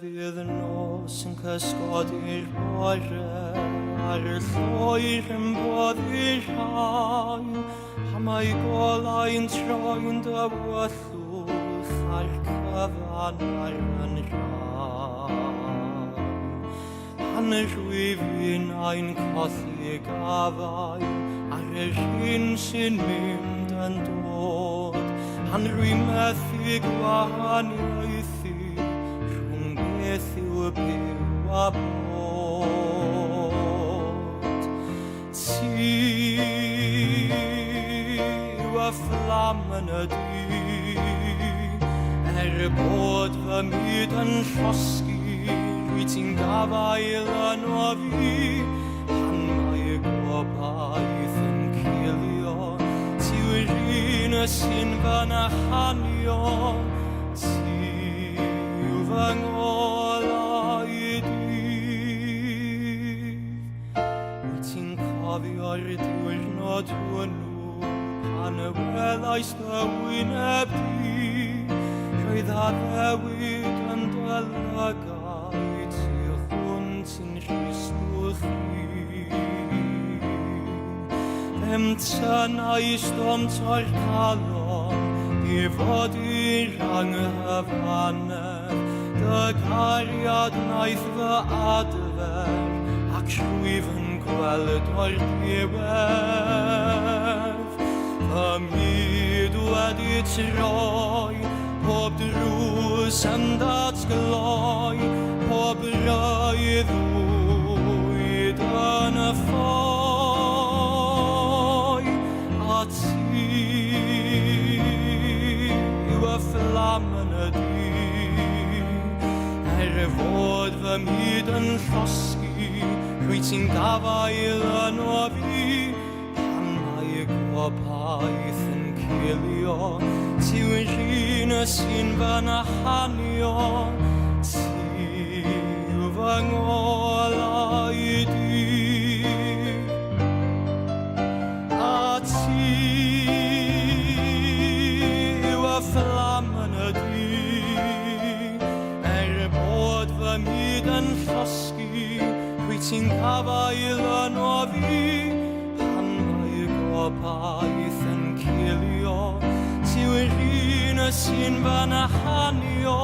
fydd nos yn cysgodi'r bore ar y lloer yn boddi'r haul, a mae golau'n troi'n dywyllwch a'r cyfan ar yn rhan. Pan rwyf innau'n colli gafael ar yr hyn sy'n mynd yn dod, pan rwy'n methu gwahaniaethu rhwng beth yw byw a bod. Ti yw y fflam yn y dydd, er bod fy myd yn llosgi, rwyt ti'n gafael yno fi, pan mae gobaith yn cilio, ti yw'r un sy'n fy nahanio, ti yw fy ngolau dydd. Wyt ti'n cofio'r diwrnod hwnnw pan y welais dy wyneb di, roedd addewid yn dy lygaid tu hwnt i'n rhistwch i. Fe'm tynnais o'm torcalon, di fod i'r anghyfannedd, dy gariad wnaeth fy adfer, ac rwyf yn gweld o'r diwedd. Fy myd wedi troi, pob drws yn datgloi, pob breuddwyd yn y ffoi, a ti yw y fflam yn y dydd. Er fod fy myd yn llosgi, rwyt ti'n gafael yno fi, pan mae gobaith yn cilio, ti yw'r un sy'n fy nahanio, ti yw fy ngolau dydd. A ti yw y fflam yn y dydd, er bod fy myd yn llosgi, rwyt ti'n gafael yno fi, pan mae gobaith yn cilio, ti yw'r un sy'n fy nahanio,